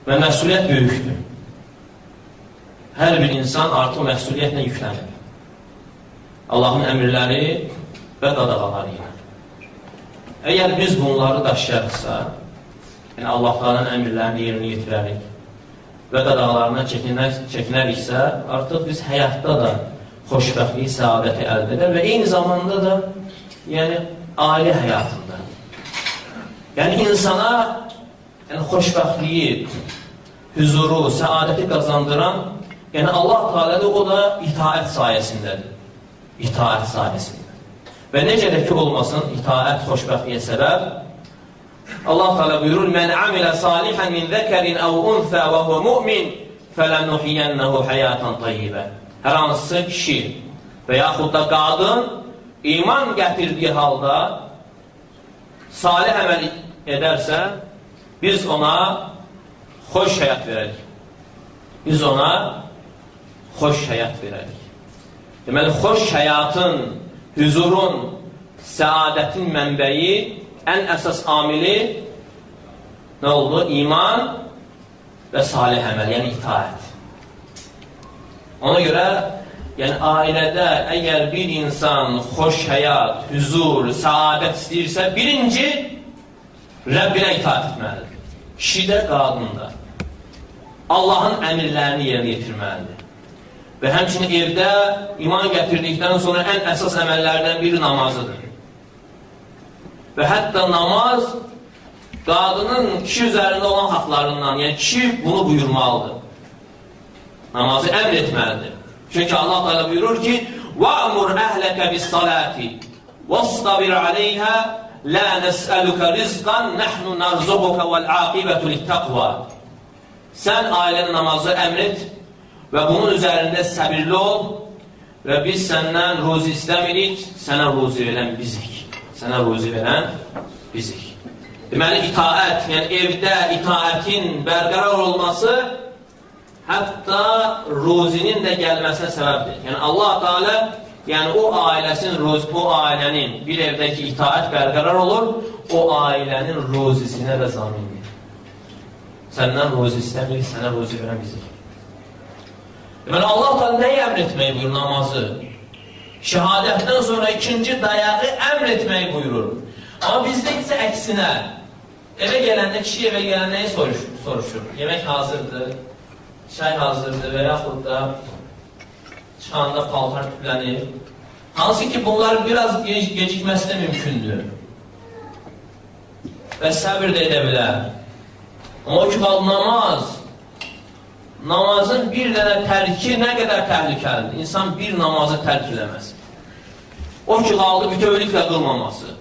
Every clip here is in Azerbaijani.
Və məsuliyyət böyükdür. Hər bir insan artıq məsuliyyətlə yüklənir. Allahın əmrləri və qadağaları ilə. Əgər biz bunları daşıyarıqsa, yəni Allah Taala'nın əmrlərini yerinə yetirərik və qadağalarından çəkinəriksə, artıq biz həyatda da xoşbəxtliyi, səadəti əldə edər və eyni zamanda da yəni ailə həyatında. Yəni insana yəni xoşbəxtliyi, huzuru, səadəti qazandıran, yəni Allah Teala da o da itaət sayəsindədir. İtaət sayəsində. Və necə də ki olmasın, itaət xoşbəxtliyə səbəb. Allah Teala buyurur: "Mən amilə salihan min zəkərin əv unsa və huve mu'min, fələnuhiyənəhu həyatan tayyibə." Hər hansı kişi və yaxud da qadın iman gətirdiyi halda salih əməl edərsə, biz ona xoş həyat verərik. Biz ona xoş həyat verərik. Deməli, xoş həyatın, huzurun, səadətin mənbəyi, ən əsas amili nə oldu? İman və salih əməl, yəni itaət. Ona görə, yəni ailədə əgər bir insan xoş həyat, huzur, səadət istəyirsə, birinci Rəbbinə itaət etməlidir. Kişi də, qadın da. Allahın əmrlərini yerinə yetirməlidir. Və həmçinin evdə iman gətirdikdən sonra ən əsas əməllərdən biri namazıdır. Və hətta namaz qadının kişi üzərində olan haqlarından, yəni kişi bunu buyurmalıdır. Namazı əmr etməlidir. Çünki Allah Teala buyurur ki: "Va'mur əhləkə bis-salati wastabir 'aleyha la nes'aluka rizqan nahnu narzuquka vel-aqibetu lit-taqva." Sən ailəni namazı əmr et və bunun üzərində səbirli ol və biz səndən ruzi istəmirik, sənə ruzi verən bizik. Sənə ruzi verən bizik. Deməli, itaət, yəni evdə itaətin bərqərar olması hətta ruzinin də gəlməsinə səbəbdir. Yəni Allah Teala, yəni o ailəsinin ruzi, o ailənin bir evdəki itaət bərqərar olur, o ailənin ruzisinə də zamindir. Səndən ruzi istəmirik, sənə ruzi verən bizik. Deməli, Allah Teala nəyi əmr etməyi buyurur? Namazı. Şəhadətdən sonra ikinci dayağı əmr etməyi buyurur. Amma bizdə isə əksinə, evə gələndə, kişi evə gələndə nəyi soruşur? Yemək hazırdır, çay hazırdır və yaxud da çıxanda paltar tüplənir. Hansı ki, bunlar biraz gecikməsi də mümkündür. Və səbir də edə bilər. Amma o ki, namaz, namazın bir dənə tərki nə qədər təhlükəlidir. İnsan bir namazı tərk eləməz. O ki, qaldı bütövlüklə qılmaması.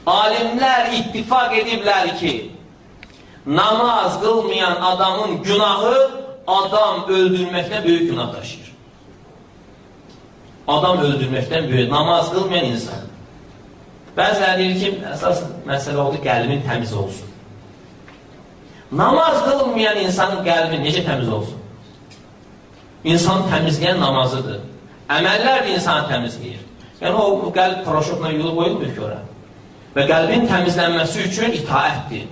Alimlər ittifaq ediblər ki, namaz qılmayan adamın günahı adam öldürməkdən böyük günah daşıyır. Adam öldürməkdən böyük, namaz qılmayan insan. Bəziləri deyir ki, əsas məsələ oldu, qəlbin təmiz olsun. Namaz qılmayan insanın qəlbi necə təmiz olsun? İnsanı təmizləyən namazıdır. Əməllər də insanı təmizləyir. Yəni o qəlb proşokla yuyulub qoyulmuyor ki ora. Və qəlbin təmizlənməsi üçün itaətdir.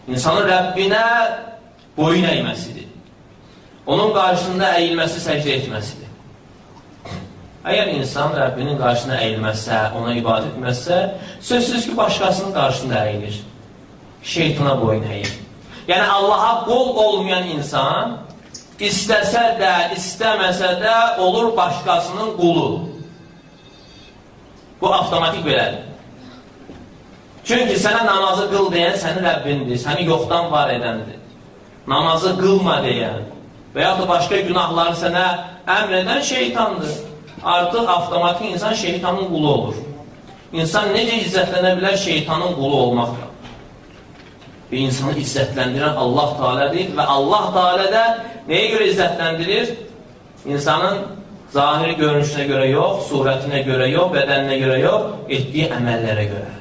İnsanın Rəbbinə boyun əyməsidir. Onun qarşısında əyilməsi, səcdə etməsidir. Əgər insan Rəbbinin qarşısında əyilməzsə, ona ibadət etməzsə, sözsüz ki, başqasının qarşısında əyilir. Şeytana boyun əyir. Yəni Allaha qul olmayan insan istəsə də, istəməsə də olur başqasının qulu. Bu avtomatik belədir. Çünki sənə namazı qıl deyən sənin Rəbbindir, səni yoxdan var edəndir. Namazı qılma deyən və yaxud da başqa günahları sənə əmr edən şeytandır. Artıq avtomatik insan şeytanın qulu olur. İnsan necə izzətlənə bilər şeytanın qulu olmaqla? Bir insanı izzətləndirən Allah Teala'dır və Allah Teala da nəyə görə izzətləndirir? İnsanın zahiri görünüşünə görə yox, surətinə görə yox, bədəninə görə yox, etdiyi əməllərə görə.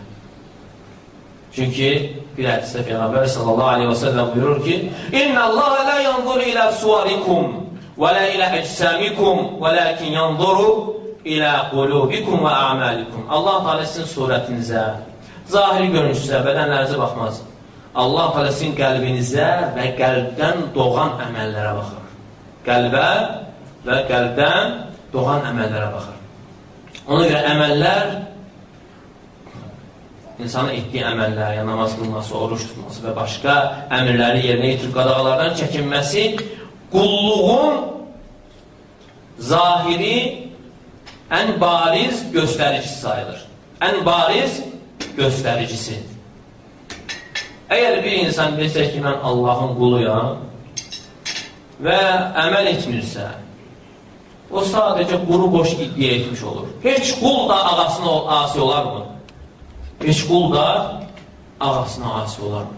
Çünki bir hədisdə Peyğəmbər sallallahu aleyhi və səlləm buyurur ki: "İnna Allah la yanzuru ila suwarikum və la ila əcsamikum, velakin yanzuru ila qulubikum və a'malikum." Allah Teala sizin surətinizə, zahiri görünüşünüzə, bədənlərinizə baxmaz. Allah Teala sizin qəlbinizə və qəlbdən doğan əməllərə baxır. Qəlbə və qəlbdən doğan əməllərə baxır. Ona görə əməllər, insanın etdiyi əməllər, yəni namaz qılması, oruç tutması və başqa əmrləri yerinə yetirib qadağalardan çəkinməsi qulluğun zahiri ən bariz göstəricisi sayılır. Ən bariz göstəricisi. Əgər bir insan desə ki, mən Allahın quluyam və əməl etmirsə, o sadəcə quru boş iddia etmiş olur. Heç qul da ağasına asi olarmı? Heç qul da ağasına asi olarmı?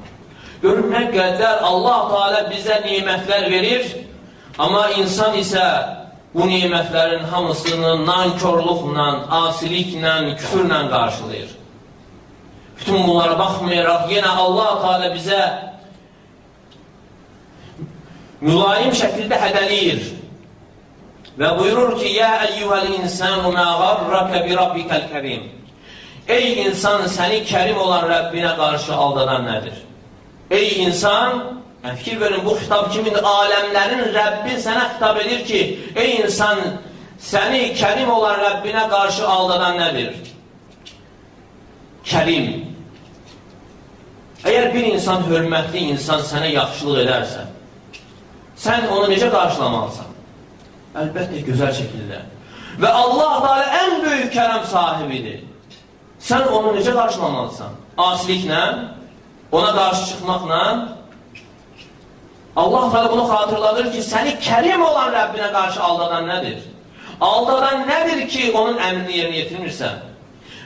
Görün nə qədər Allah Teala bizə nimətlər verir, amma insan isə bu nimətlərin hamısını nankorluqla, asiliklə, küfürlə qarşılayır. Bütün bunlara baxmayaraq yenə Allah Teala bizə mülayim şəkildə hədəliyir və buyurur ki, Yə əyyuhəl insanu mə qarrəkə bi rabbikəl kərim. Ey insan, səni kərim olan Rəbbinə qarşı aldadan nədir? Ey insan, yəni fikir verin, bu xitab kimindir? Aləmlərin Rəbbi sənə xitab edir ki, ey insan, səni kərim olan Rəbbinə qarşı aldadan nədir? Kərim. Əgər bir insan, hörmətli insan sənə yaxşılıq edərsə, sən onu necə qarşılamalısan? Əlbəttə, gözəl şəkildə. Və Allah Teala ən böyük kərəm sahibidir. Sən onu necə qarşılamalısan? Asiliklə, ona qarşı çıxmaqla. Allah Teala bunu xatırladır ki, səni kərim olan Rəbbinə qarşı aldadan nədir? Aldadan nədir ki, onun əmrini yerinə yetirmirsən?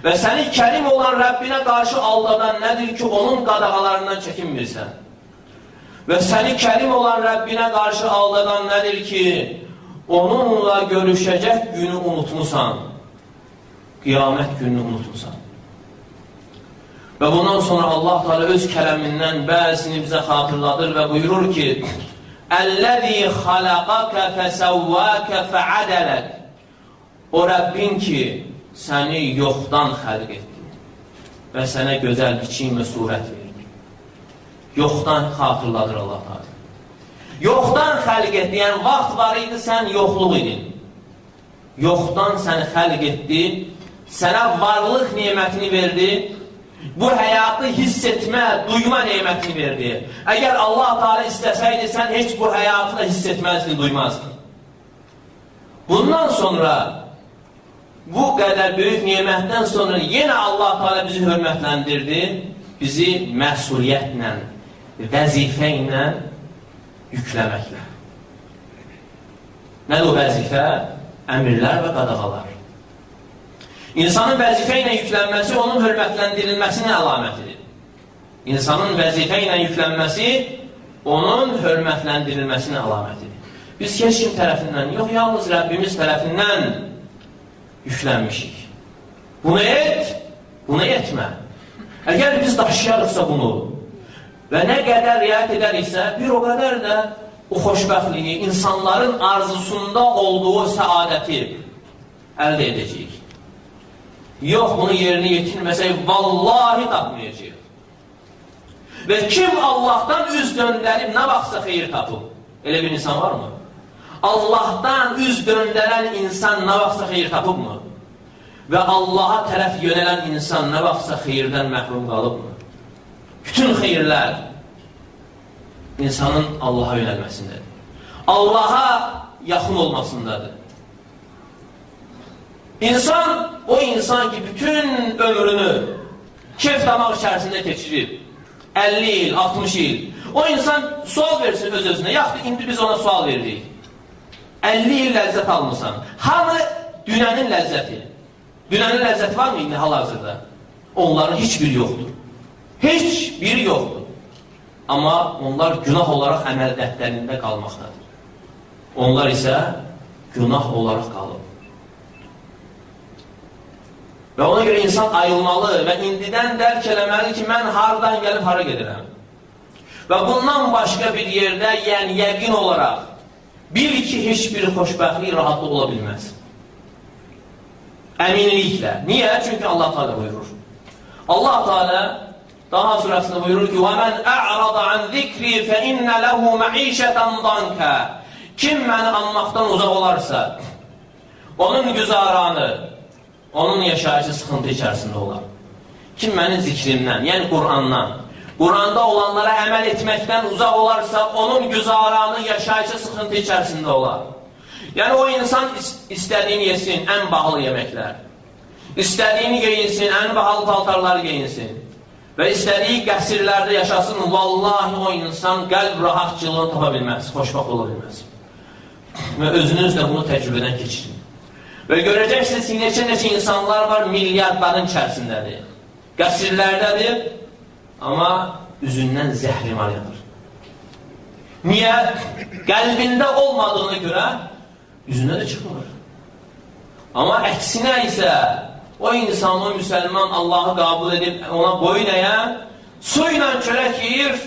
Və səni kərim olan Rəbbinə qarşı aldadan nədir ki, onun qadağalarından çəkinmirsən? Və səni kərim olan Rəbbinə qarşı aldadan nədir ki, onunla görüşəcək günü unutmusan? Qiyamət gününü unutmusan. Və bundan sonra Allah Teala öz kələmindən bəzisini bizə xatırladır və buyurur ki, Əl-ləzî xalaqəkə fəsəvvəkə fəədələk. O Rəbbin ki, səni yoxdan xəlq etdi və sənə gözəl biçim və surət verdi. Yoxdan xatırladır Allah Teala. Yoxdan xəlq etdi, yəni vaxt var idi, sən yoxluq idin. Yoxdan səni xəlq etdi, sənə varlıq nemətini verdi, bu həyatı hiss etmə, duyma nemətini verdi. Əgər Allah Teala istəsəydi, sən heç bu həyatı da hiss etməzdin, duymazdın. Bundan sonra, bu qədər böyük nemətdən sonra yenə Allah Teala bizi hörmətləndirdi, bizi məsuliyyətlə, vəzifə ilə yükləməklə. Nədir o vəzifə? Əmirlər və qadağalar. İnsanın vəzifə ilə yüklənməsi onun hörmətləndirilməsinin əlamətidir. İnsanın vəzifə ilə yüklənməsi onun hörmətləndirilməsinin əlamətidir. Biz heç kim tərəfindən, yox, yalnız Rəbbimiz tərəfindən yüklənmişik. Bunu et, bunu etmə. Əgər biz daşıyarıqsa bunu və nə qədər riayət edəriksə, bir o qədər də o xoşbəxtliyi, insanların arzusunda olduğu səadəti əldə edəcəyik. Yox, bunu yerinə yetirməsək, vallahi tapmayacaq. Və kim Allahdan üz döndərib, nə vaxtsa xeyir tapıb? Elə bir insan varmı? Allahdan üz döndərən insan nə vaxtsa xeyir tapıbmı? Və Allaha tərəf yönələn insan nə vaxtsa xeyirdən məhrum qalıbmı? Bütün xeyirlər insanın Allaha yönəlməsindədir. Allaha yaxın olmasındadır. İnsan, o insan ki, bütün ömrünü keyf damaq içərisində keçirib, 50 il, 60 il, o insan sual versin öz-özünə. Yaxud indi biz ona sual veririk. 50 il ləzzət almısan. Hanı dünənin ləzzəti? Dünənin ləzzəti var mı indi hal-hazırda? Onların heç biri yoxdur. Heç biri yoxdur. Amma onlar günah olaraq əməl dəftərində qalmaqdadır. Onlar isə günah olaraq qalıb. Və ona görə insan ayılmalı və indidən dərk eləməli ki, mən hardan gəlib hara gedirəm. Və bundan başqa bir yerdə, yəni yəqin olaraq, bil ki, heç bir xoşbəxtlik, rahatlıq ola bilməz. Əminliklə. Niyə? Çünki Allah Teala buyurur. Allah Teala Taha surəsində buyurur ki: "Və men a'rada an zikri fe inne lehu ma'işeten danka." Kim məni anmaqdan uzaq olarsa, onun güzaranı, onun yaşayışı sıxıntı içərisində olar. Kim mənim zikrimdən, yəni Qur'andan, Qur'anda olanlara əməl etməkdən uzaq olarsa, onun güzaranı, yaşayışı sıxıntı içərisində olar. Yəni o insan istədiyini yesin, ən bahalı yeməklər, istədiyini geyinsin, ən bahalı paltarlar geyinsin və istədiyi qəsrlərdə yaşasın, vallahi o insan qəlb rahatçılığını tapa bilməz, xoşbəxt ola bilməz. Və özünüz də bunu təcrübədən keçirin. Və görəcəksiniz ki, neçə-neçə insanlar var, milyardların içərisindədir, qəsrlərdədir, amma üzündən zəhrimar yağır. Niyə? Qəlbində olmadığına görə üzünə də çıxmır. Amma əksinə isə o insan, o müsəlman Allahı qəbul edib ona boyun əyən, su ilə çörək yeyir,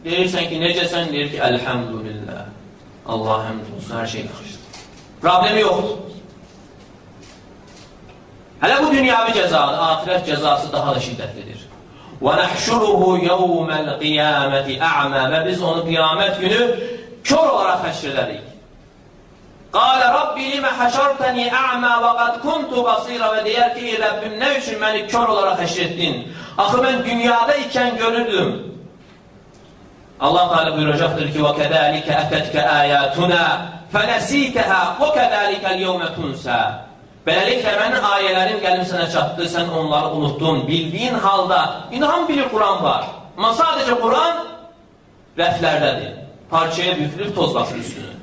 deyirsən ki, necəsən? Deyir ki, əlhəmdülillah. Allah həmd olsun, hər şey yaxşıdır. Problemi yoxdur. Hələ bu dünyavi cəzadır, axirət cəzası daha da şiddətlidir. وَنَحْشُرُهُ يَوْمَ الْقِيَامَةِ أَعْمَى. Və biz onu qiyamət günü kör olaraq həşr edərik. قَالَ رَبِّ لِمَ حَشَرْتَنِي أَعْمَى وَقَدْ كُنْتُ بَصِيرًا. Və deyər ki, ey Rəbbim, nə üçün məni kör olaraq həşr etdin? Axı mən dünyada ikən görürdüm. Allah Teala buyuracaqdır ki, وَكَذَٰلِكَ أَتَتْكَ آيَاتُنَا فَنَسِيتَهَا وَكَذَٰلِكَ الْيَوْمَ تُنْسَى. Beləliklə mənim ayələrim gəlib sənə çatdı, sən onları unuttun. Bildiyin halda, indi hamı bilir Quran var. Amma sadəcə Quran rəflərdədir. Parçaya bükülür, toz basır üstünü.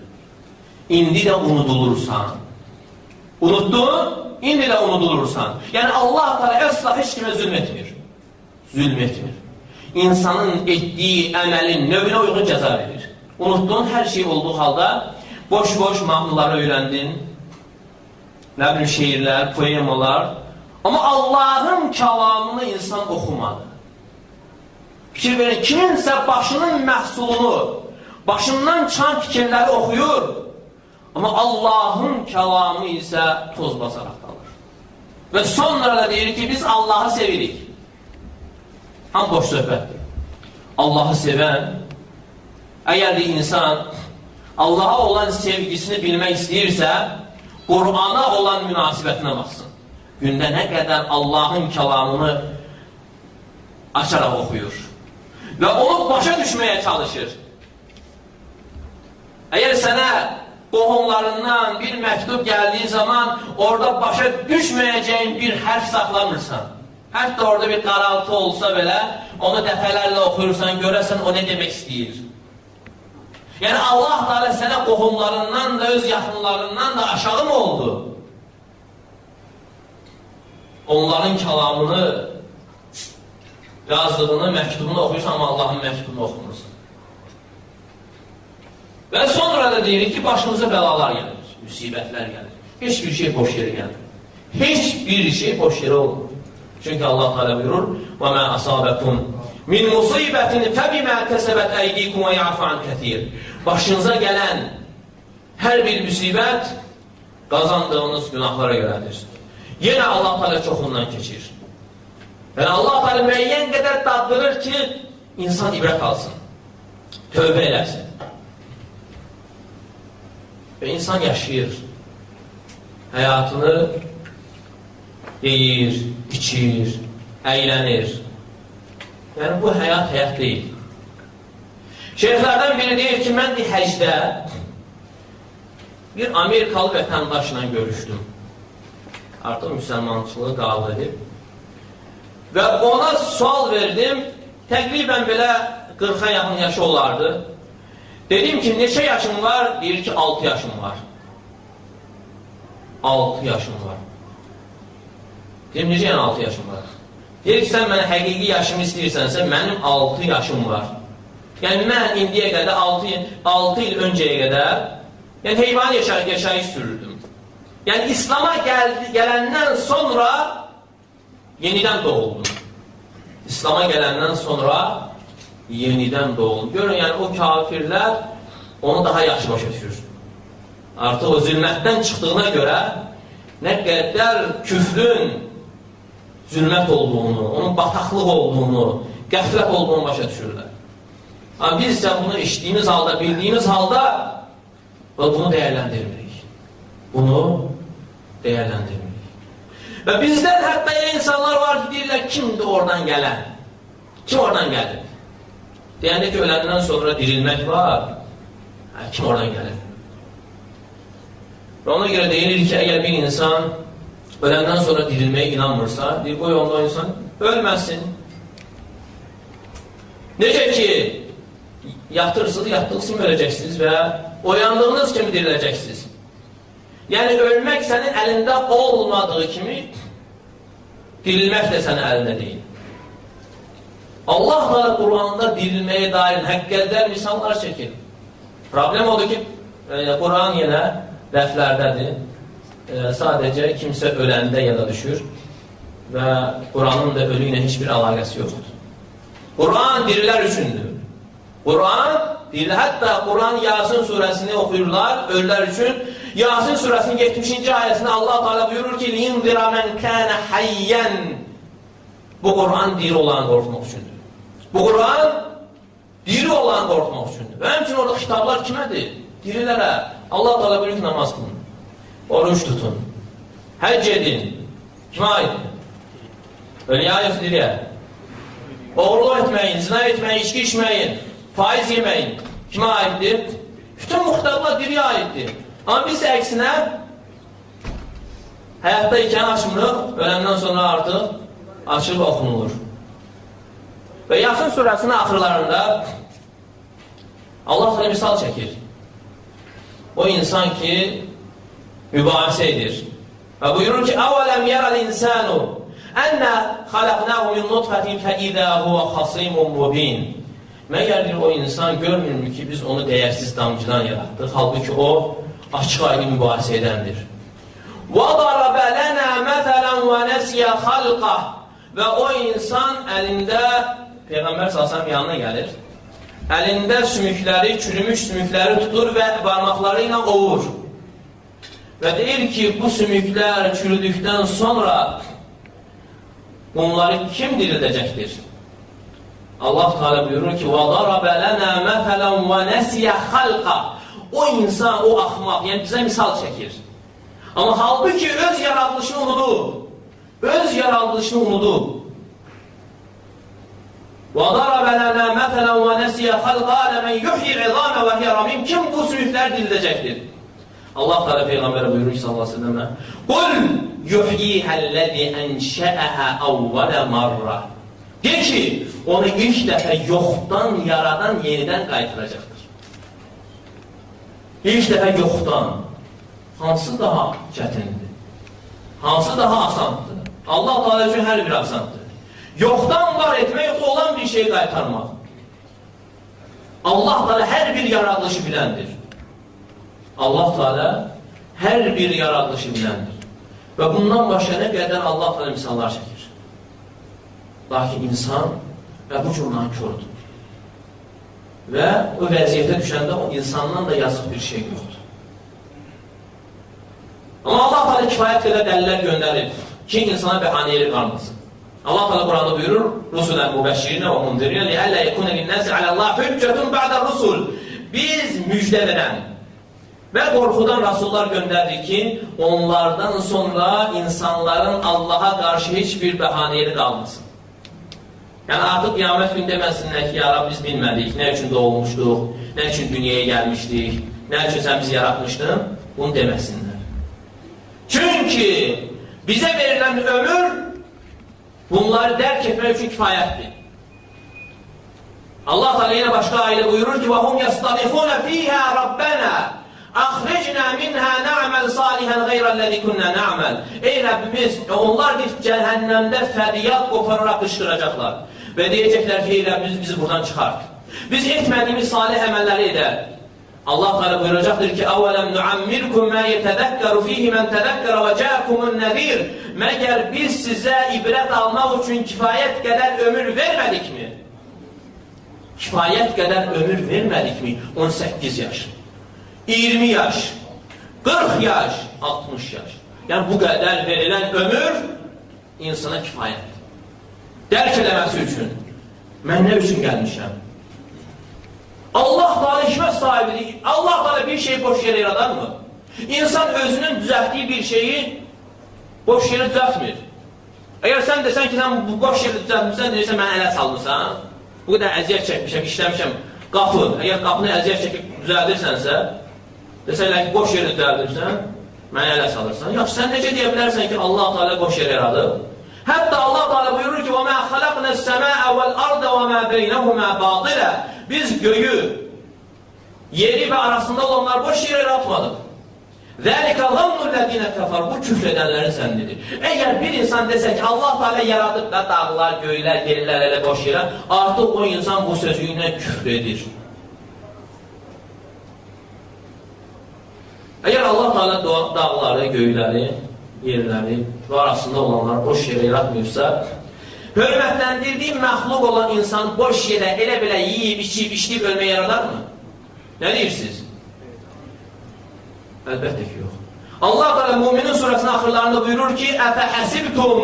İndi də unudulursan. Unuttun, indi də unudulursan. Yəni Allah Teala əsla heç kimə zülm etmir. Zülm etmir. İnsanın etdiyi əməlin növünə uyğun cəza verir. Unutduğun hər şey olduğu halda boş-boş mahnıları öyrəndin, nə bilim şeirlər, poemalar. Amma Allahın kəlamını insan oxumadı. Fikir verin, kiminsə başının məhsulunu, başından çıxan fikirləri oxuyur, amma Allahın kəlamı isə toz basaraq qalır. Və sonra da deyir ki, biz Allahı sevirik. Ham boş söhbətdir. Allahı sevən, əgər bir insan Allaha olan sevgisini bilmək istəyirsə, Qur'ana olan münasibətinə baxsın. Gündə nə qədər Allahın kəlamını açaraq oxuyur və onu başa düşməyə çalışır. Əgər sənə qohumlarından bir məktub gəldiyi zaman orada başa düşməyəcəyin bir hərf saxlamırsan, hətta orada bir qaraltı olsa belə, onu dəfələrlə oxuyursan, görəsən o nə demək istəyir. Yəni Allah Teala sənə qohumlarından da, öz yaxınlarından da aşağı mı oldu? Onların kəlamını, yazdığını, məktubunu oxuyursan, amma Allahın məktubunu oxumursan. Və sonra da deyirik ki, başımıza bəlalar gəlir, müsibətlər gəlir. Heç bir şey boş yerə gəlir. Heç bir şey boş yerə olmur. Çünki Allah Teala buyurur: "Və mə asabəkum min musibətin fəbimə kəsəbət əydikum və ya'fu an kəthir." Başınıza gələn hər bir müsibət qazandığınız günahlara görədir. Yenə Allah Teala çoxundan keçir. Yəni Allah Teala müəyyən qədər daddırır ki, insan ibrət alsın, tövbə eləsin. Və insan yaşayır, həyatını yeyir, içir, əylənir. Yəni bu həyat həyat deyil. Şeyxlərdən biri deyir ki, mən həcdə bir Amerikalı vətəndaşla görüşdüm. Artıq müsəlmançılığı qəbul edib. Və ona sual verdim, təqribən belə 40-a yaxın yaşı olardı. Dedim ki, neçə yaşım var? Deyir ki, 6 yaşım var. 6 yaşım var. Deyim, necə yəni 6 yaşım var? Deyir ki, sən mənə həqiqi yaşımı istəyirsənsə, mənim 6 yaşım var. Yəni, mən indiyə qədər, 6 il öncəyə qədər, yəni heyvani yaşayış sürürdüm. Yəni, İslam'a gələndən sonra yenidən doğuldum. İslam'a gələndən sonra yenidən doğuldum. Görün, yəni o kafirlər onu daha yaxşı başa düşür. Artıq o zülmətdən çıxdığına görə nə qədər küfrün zülmət olduğunu, onun bataqlıq olduğunu, Qəflət olduğunu başa düşürlər. Amma biz isə bunu eşitdiyimiz halda, bildiyimiz halda bunu dəyərləndirmirik. Bunu dəyərləndirmirik. Və bizdən hətta elə insanlar var ki, deyirlər, kimdir oradan gələn? Kim oradan gəlir? Deyəndə ki, öləndən sonra dirilmək var. Hə, kim oradan gəlir? Və ona görə deyilir ki, əgər bir insan öləndən sonra dirilməyə inanmırsa, deyir, qoy onda o insan ölməsin. Necə ki, yatırsınız, yatdığınız kimi öləcəksiniz və oyandığınız kimi diriləcəksiniz. Yəni, ölmək sənin əlində olmadığı kimi, dirilmək də sənin əlində deyil. Allah da Quranda dirilməyə dair həqiqətlər misallar çəkir. Problem odur ki, Quran yenə rəflərdədir. Sadəcə kimsə öləndə yada düşür və Quranın da ölü ilə heç bir əlaqəsi yoxdur. Quran dirilər üçündür. Quran, hətta Quran Yasin surəsini oxuyurlar ölülər üçün. Yasin surəsinin 70-ci ayəsində Allah Teala buyurur ki: "Liyunzira men kana hayyan." Bu Quran diri olanı qorxutmaq üçündür. Bu Quran diri olanı qorxutmaq üçündür. Və həmçinin orada xitablar kimədir? Dirilərə. Allah Teala buyurur ki, namaz qılın, oruç tutun, həcc edin. Kimə aiddir? Ölüyə yoxsa diriyə? Oğurluq etməyin, zina etməyin, içki içməyin, faiz yeməyin. Kimə aiddir? Bütün bu xitablar diriyə aiddir. Amma biz əksinə həyatda ikən açmırıq, öləndən sonra artıq açılıb oxunulur. Və Yasin surəsinin axırlarında Allah sana misal çəkir. O insan ki, mübahisə edir. Və buyurur ki: "Əvələm yərəl insanu ənə xaləqnəhu min nutfətin fəizə huvə xasimun mubin." Məgər o insan görmürmü ki, biz onu dəyərsiz damcıdan yaratdıq, halbuki o açıq aydın mübahisə edəndir. وَضَرَبَ لَنَا مَثَلًا وَنَسِيَ خَلْقَهُ. Və o insan əlində, Peyğəmbər sallallahu əleyhi və səlləm yanına gəlir, əlində sümükləri, çürümüş sümükləri tutur və barmaqları ilə ovur. Və deyir ki, bu sümüklər çürüdükdən sonra bunları kim dirildəcəkdir? Allah Teala buyurur ki: وَضَرَبَ لَنَا مَثَلًا وَنَسِيَ خَلْقَهُ. O insan, o axmaq, yəni bizə misal çəkir. Amma halbuki öz yaradılışını unudub. Öz yaradılışını unudub. وَضَرَبَ لَنَا مَثَلًا وَنَسِيَ خَلْقَهُ مَنْ يُحْيِي الْعِظَامَ وَهِيَ رَمِيمٌ. Kim bu sümükləri dirildəcəkdir? Allah Teala Peyğəmbərə buyurur ki, sallallahu əleyhi və səlləm: "Qul yuhyihə ləzi ənşəəhə əvvələ marra." De ki, onu ilk dəfə yoxdan yaradan yenidən qaytaracaqdır. İlk dəfə yoxdan. Hansı daha çətindir? Hansı daha asandır? Allah Teala üçün hər bir asandır. Yoxdan var etmək, yoxsa olan bir şeyi qaytarmaq. Allah Teala hər bir yaradılışı biləndir. Allah Teala hər bir yaradılışı biləndir. Və bundan başqa nə qədər Allah Teala misallar çəkir. Lakin insan və bu cür nankördür. Və o vəziyyətə düşəndə o insandan da yazıq bir şey yoxdur. Amma Allah Teala kifayət qədər dəlillər göndərir ki, insana bəhanə yeri qalmasın. Allah Teala Quranda buyurur: "Rusulan mübəşşirinə və munzirinə liəllə yekuna linnasi alallah hüccətun ba'da rusul." Biz müjdə verən və qorxudan rasullar göndərdik ki, onlardan sonra insanların Allaha qarşı heç bir bəhanə yeri qalmasın. Yəni artıq qiyamət günü deməsinlər ki, ya Rab, biz bilmədik, nə üçün doğulmuşduq, nə üçün dünyaya gəlmişdik, nə üçün sən bizi yaratmışdın, bunu deməsinlər. Çünki bizə verilən ömür bunları dərk etmək üçün kifayətdir. Allah Teala yenə başqa ayədə buyurur ki: "Və hum yastarihuna fiha rabbana axricna minha na'mal salihan ğeyrəl-ləzi kunna na'mal." Ey Rəbbimiz, onlar bir cəhənnəmdə fəryad qopararaq qışqıracaqlar və deyəcəklər ki, ey Rəbbimiz, bizi buradan çıxart. Biz etmədiyimiz salih əməlləri edər. Allah Teala buyuracaqdır ki: "Əvələm nuammirkum ma yetəzəkkəru fihi men təzəkkərə və ca'akumun nəzir." Məgər biz sizə ibrət almaq üçün kifayət qədər ömür vermədikmi? Kifayət qədər ömür vermədikmi? 18 yaş, 20 yaş, 40 yaş, 60 yaş. Yəni bu qədər verilən ömür insana kifayətdir. Dərk eləməsi üçün, Mən nə üçün gəlmişəm? Allah Teala hikmət sahibidir. Allah Teala bir şeyi boş yerə yaradarmı? İnsan özünün düzəltdiyi bir şeyi boş yerə düzəltmir. Əgər sən desən ki, sən bu boş yerə düzəltmirsən, deyirsən, mənə ələ salmısan, bu qədər əziyyət çəkmişəm, işləmişəm, qapı, əgər qapını əziyyət çəkib düzəldirsənsə, desənlər ki, boş yerə düzəldirsən, mənə ələ salırsan. Yaxşı, sən necə deyə bilərsən ki, Allah Teala boş yerə yaradıb? Hətta Allah Teala buyurur ki, وَمَا خَلَقْنَا السَّمَاءَ وَالْأَرْضَ وَمَا بَيْنَهُمَا بَاطِلًا. Biz göyü, yeri və arasında olanlar boş yerə yaratmadıq. ذَلِكَ ظَنُّ الَّذ۪ينَ كَفَرُوا. Bu küfr edənlərin zənnidir. Əgər bir insan desə ki, Allah Teala yaradıb da dağlar, göylər, yerlər elə boş yerə, artıq o insan bu sözü ilə küfr edir. Əgər Allah Teala dağları, göyləri, yerləri və arasında olanlar boş yerə yaratmıyıbsa, hörmətləndirdiyi məxluq olan insan boş yerə elə belə yiyib, içib, içdiyib ölməyə yaradarmı? Nə deyirsiniz? Əlbəttə ki, yox. Allah Teala Müminin surəsinin axırlarında buyurur ki, Əfəhəsibtum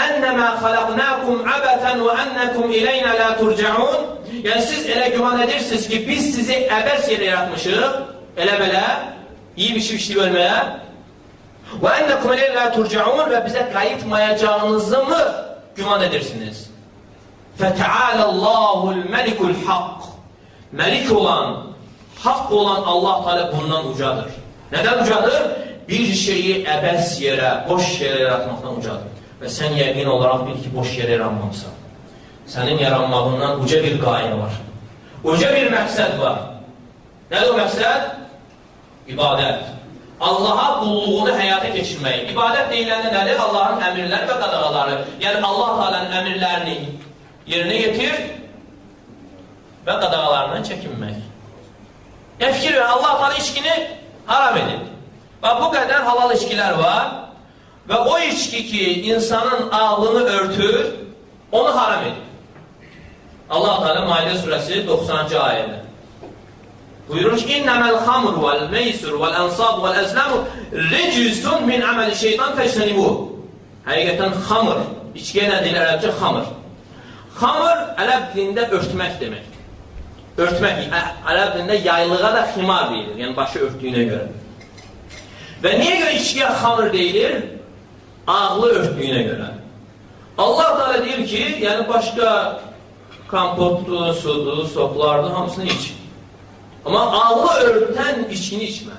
ənəmə xaləqnəkum əbəsən və ənəkum iləynə lə turcaun. Yəni, siz elə güman edirsiniz ki, biz sizi əbəs yerə yaratmışıq, elə belə, yiyib, içib, içdiyib ölməyə. Və ənəkum iləynə lə turcaun və bizə qayıtmayacağınızı mı güman edirsiniz? Fətəaləllahul məlikul haqq. Məlik olan, haqq olan Allah Teala bundan ucadır. Nədən ucadır? Bir şeyi əbəs yerə, boş yerə yaratmaqdan ucadır. Və sən yəqin olaraq bil ki, boş yerə yaranmamısan. Sənin yaranmağından uca bir qayə var. Uca bir məqsəd var. Nədir o məqsəd? İbadət. Allaha qulluğunu həyata keçirmək. İbadət deyiləndə nədir? Allahın əmirləri və qadağaları. Yəni, Allah Teala'nın əmirlərini yerinə yetir və qadağalarından çəkinmək. Yəni, fikir ver, Allah Teala içkini haram edib. Və bu qədər halal içkilər var və o içki ki, insanın ağlını örtür, onu haram edib. Allah Teala Maidə surəsi 90-cı ayədə buyurur ki, İnnəməl xamr vəl-meysir vəl-ənsab vəl-əzləmu ricsun min əməli şeytan fəçtənibuh. Həqiqətən xamr, içkiyə nə deyilir ərəbcə? Xamr. Xamr ərəb dilində örtmək demək. Örtmək, ərəb dilində yaylığa da ximar deyilir, yəni başı örtdüyünə görə. Və niyə görə içkiyə xamr deyilir? Ağlı örtdüyünə görə. Allah Teala deyir ki, yəni başqa kompotdur, sudur, soklardır, hamısını iç. Amma ağlı örtən içkini içmə.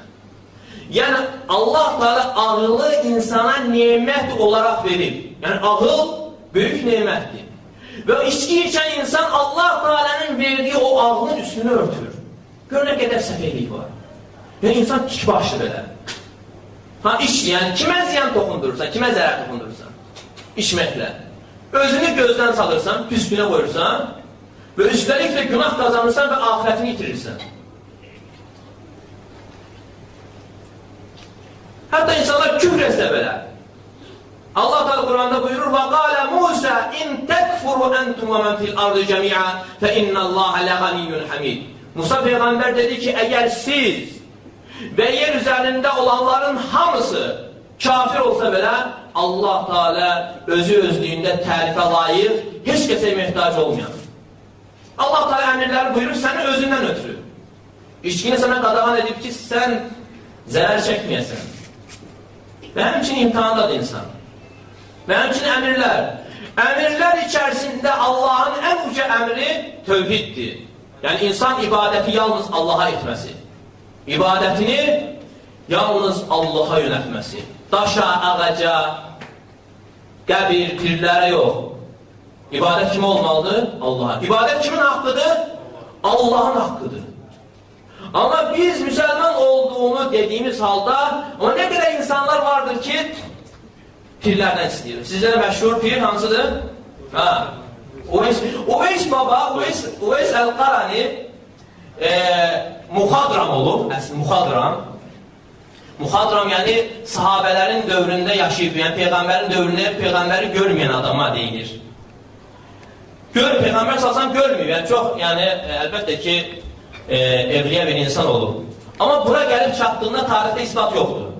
Yəni Allah Teala ağlı insana nemət olaraq verib. Yəni ağıl böyük nemətdir. Və içki içən insan Allah Teala'nın verdiyi o ağlın üstünü örtür. Gör nə qədər səfehlik var. Yəni insan tik başlı belə. Ha iç, yəni kimə ziyan toxundurursan, kimə zərər toxundurursan içməklə. Özünü gözdən salırsan, pis günə qoyursan və üstəlik də günah qazanırsan və axirətini itirirsən. Hətta insanlar küfr etsə belə. Allah Teala Quranda buyurur: "Və qala Musa in tekfuru entum və men fil ardı cemi'a fe innallaha leganiyyun hamid." Musa peyğəmbər dedi ki, əgər siz və yer üzərində olanların hamısı kafir olsa belə, Allah Teala özü özlüyündə tərifə layiq, heç kəsə möhtac olmayan. Allah Teala əmirləri buyurur səni özündən ötürü. İçkini sənə qadağan edib ki, sən zərər çəkməyəsən. Və həmçinin imtihandadır insan. Və həmçinin əmirlər. Əmirlər içərisində Allahın ən uca əmri tövhiddir. Yəni, insan ibadəti yalnız Allaha etməsi. İbadətini yalnız Allaha yönəltməsi. Daşa, ağaca, qəbir, pirlərə yox. İbadət kimə olmalıdır? Allaha. İbadət kimin haqqıdır? Allahın haqqıdır. Amma biz müsəlman olduğunu dediyimiz halda, amma nə qədər insanlar vardır ki, pirlərdən istəyir. Sizə də məşhur pir hansıdır? Ha. Uveys baba, Uveys Əl-Qarani muxadram olub, əsl muxadram. Muxadram yəni sahabələrin dövründə yaşayıb, yəni Peyğəmbərin dövründə Peyğəmbəri görməyən adama deyilir. Peyğəmbər sallallahu görmüyor. Yəni çox, yəni əlbəttə ki, evliya bir insan olub. Amma bura gəlib çatdığında tarixdə isbat yoxdur.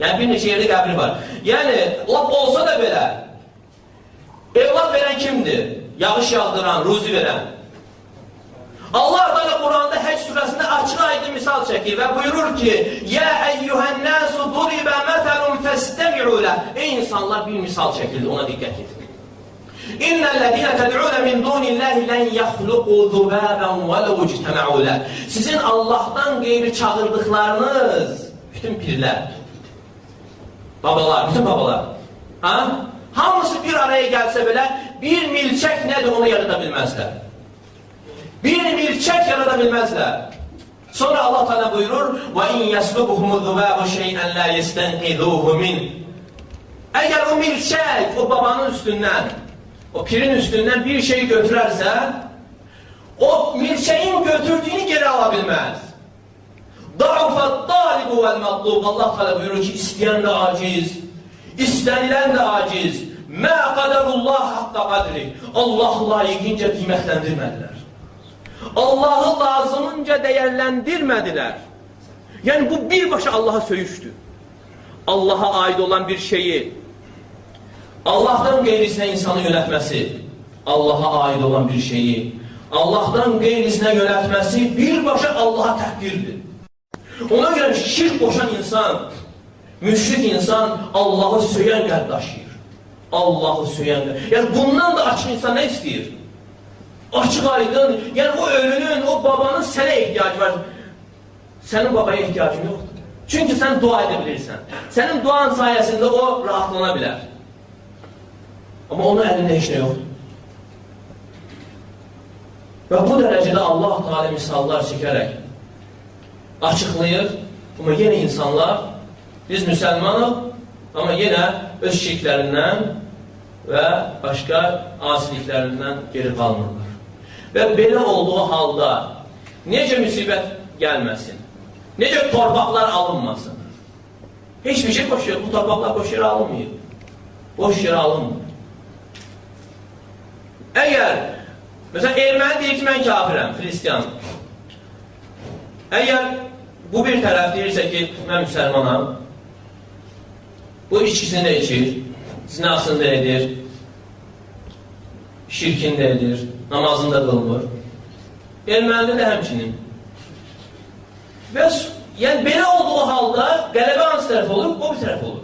Yəni bir neçə yerdə qəbri var. Yəni lap olsa da belə evlad verən kimdir? Yağış yağdıran, ruzi verən. Allah Teala Quranda Həcc surəsində açıq aydın misal çəkir və buyurur ki: "Ya eyyuhen-nasu duriba meselun festemi'u leh." Ey insanlar, bir misal çəkildi, ona diqqət edin. İnnellezine ted'un min dunillahi len yahluqu zubaban velev ictema'u leh. Sizin Allah'tan qeyri çağırdıqlarınız bütün pirlər, babalar, bütün babalar, ha? Hamısı bir araya gəlsə belə bir milçək nədir onu yarada bilməzlər. Bir milçək yarada bilməzlər. Sonra Allah Teala buyurur: "Və in yaslubuhumu zubabu şey'en la yestenqizuhu min." Əgər o milçək o babanın üstündən, o pirin üstündən bir şey götürərsə, o milçəyin götürdüyünü geri ala bilməz. Da'ufet-talibu vel-matlub. Allah Teala buyurur ki, istəyən də aciz, istənilən də aciz. Mə qadarullah haqqa qadri. Allah layiqincə qiymətləndirmədilər. Allahı lazımınca dəyərləndirmədilər. Yəni bu birbaşa Allaha söyüşdür. Allaha aid olan bir şeyi Allahdan qeyrisinə insanı yönəltməsi, Allaha aid olan bir şeyi Allahdan qeyrisinə yönəltməsi birbaşa Allaha təhqirdir. Ona görə şirk qoşan insan, müşrik insan Allahı söyən qəlb daşıyır. Allahı söyən qəlb. Yəni bundan da açıq insan nə istəyir? Açıq aydın, yəni o ölünün, o babanın sənə ehtiyacı var. Sənin babaya ehtiyacın yoxdur. Çünki sən dua edə bilirsən. Sənin duan sayəsində o rahatlana bilər. Amma onun əlində heç nə yoxdur. Və bu dərəcədə Allah Teala misallar çəkərək açıqlayır. Amma yenə insanlar, biz müsəlmanıq, amma yenə öz şirklərindən və başqa asiliklərindən geri qalmırlar. Və belə olduğu halda necə müsibət gəlməsin, necə torpaqlar alınmasın. Heç bir şey boş yerə, bu torpaqlar boş yerə alınmıyor. Boş yerə alınmır. Əgər, məsələn, erməni deyir ki, mən kafirəm, xristiyan. Əgər bu bir tərəf deyirsə ki, mən müsəlmanam, bu içkisini də içir, zinasını da edir, şirkini də edir, namazını da qılmır. Ermənidə də həmçinin. Və yəni belə olduğu halda qələbə hansı tərəf olur? O bir tərəf olur.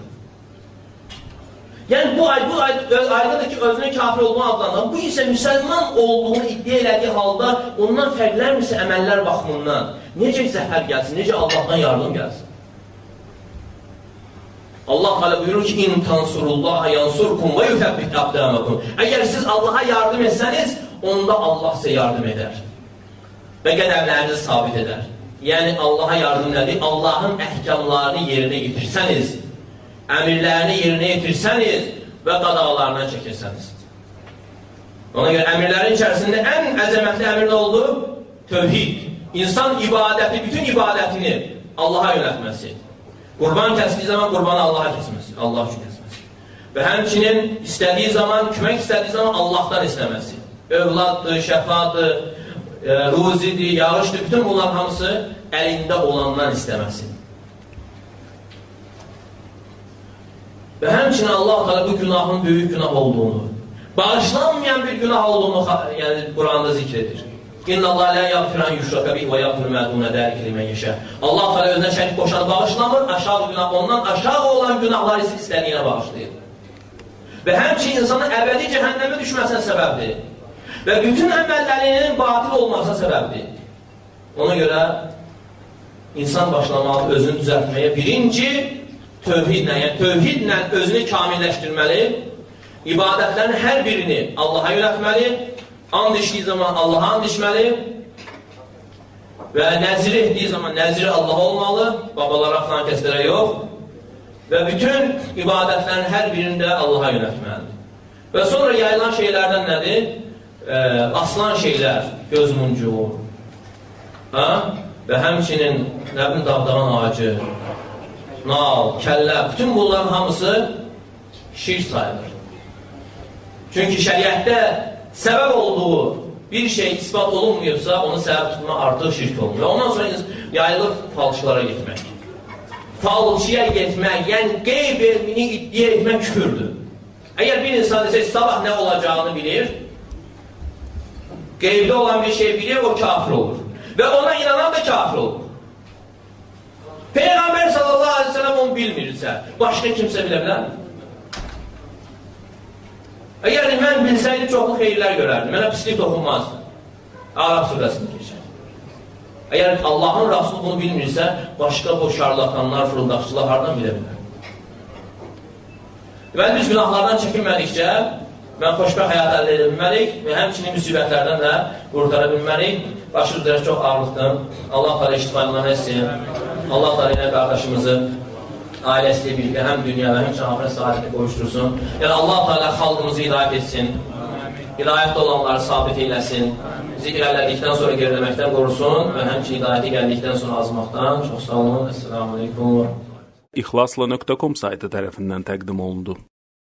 Yəni bu aydındır ki, özünün kafir olduğunu adlanır. Bu isə müsəlman olduğunu iddia elədiyi halda ondan fərqlənmirsə əməllər baxımından necə zəfər gəlsin, necə Allahdan yardım gəlsin? Allah Teala buyurur ki, İn tansurullaha yansurkum və yutəbbit aqdamakum. Əgər siz Allaha yardım etsəniz, onda Allah sizə yardım edər və qədəmlərinizi sabit edər. Yəni Allaha yardım nədir? Allahın əhkamlarını yerinə yetirsəniz, əmirlərini yerinə yetirsəniz və qadağalarından çəkirsəniz. Ona görə əmirlərin içərisində ən əzəmətli əmir nə oldu? Tövhid. İnsan ibadəti, bütün ibadətini Allaha yönəltməsi. Qurban kəsdiyi zaman qurbanı Allaha kəsməsi, Allah üçün kəsməsi. Və həmçinin istədiyi zaman, kömək istədiyi zaman Allahdan istəməsi. Övladdır, şəfadır, ruzidir, yağışdır, bütün bunların hamısı əlində olandan istəməsi. Və həmçinin Allah Teala bu günahın böyük günah olduğunu, bağışlanmayan bir günah olduğunu yəni Quranda zikr edir. İnna Allah la yaghfiru an yushraka bihi və yaghfiru ma duna zalika limen yasha. Allah Teala özünə şərik qoşanı bağışlamır, aşağı günah, ondan aşağı olan günahları isə istədiyinə bağışlayır. Və həmçinin insanın əbədi cəhənnəmə düşməsinə səbəbdir. Və bütün əməllərinin batil olmasına səbəbdir. Ona görə insan başlamalı özünü düzəltməyə. Birinci tövhidlə, yəni tövhidlə özünü kamilləşdirməli, ibadətlərin hər birini Allaha yönəltməli, and içdiyi zaman Allaha and içməli və nəzri etdiyi zaman nəzri Allaha olmalı, babalara, filan kəslərə yox və bütün ibadətlərin hər birini də Allaha yönəltməlidir. Və sonra yayılan şeylərdən nədir? Asılan şeylər, göz muncuğu, ha? Və həmçinin nə bilim, dağdağan ağacı, nal, kəllə, bütün bunların hamısı şirk sayılır. Çünki şəriətdə səbəb olduğu bir şey isbat olunmuyorsa, onu səbəb tutma artıq şirk olunur. Və ondan sonra yayılır falçılara getmək. Falçıya getmək, yəni qeyb elmini iddia etmək küfürdür. Əgər bir insan desə, sabah nə olacağını bilir, Qeybdə olan bir şey bilir, o kafir olur. Və ona inanan da kafir olur. Peyğəmbər sallallahu aleyhi ve sellem onu bilmirsə, başqa kimsə bilə bilərmi? Əgər mən bilsəydim, çoxlu xeyirlər görərdim. Mənə pislik toxunmazdı. Arab surəsində keçər. Əgər Allahın Rasulü bunu bilmirsə, başqa bu şarlatanlar, fırıldaqçılar hardan bilə bilər? Deməli, biz günahlardan çəkinmədikcə, mən xoşbəxt həyat əldə edə bilmərik və həmçinin müsibətlərdən də qurtara bilmərik. Başı üzrə çox ağırlıqdır. Allah Teala iştifalarına etsin. Allah Teala ilə qardaşımızı ailəsiyle birlikdə həm dünya və həmçinin axirət saadəti qovuştursun. Yəni Allah Teala xalqımızı hidayət etsin. Hidayətdə olanları sabit eyləsin. Bizi irəlilədikdən sonra geriləməkdən qorusun və həmçinin hidayətə gəldikdən sonra azmaqdan. Çox sağ olun. Esselamu aleykum. İxlasla.com saytı tərəfindən təqdim olundu.